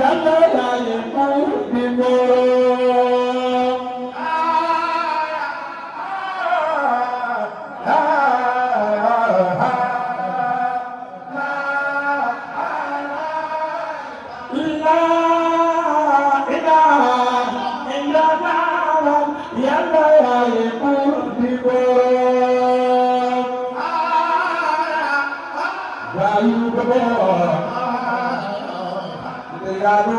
yàlla yaay buur bi boroom la ilaha illallah yàlla yaay buur bi boroom waayu boroom yàlla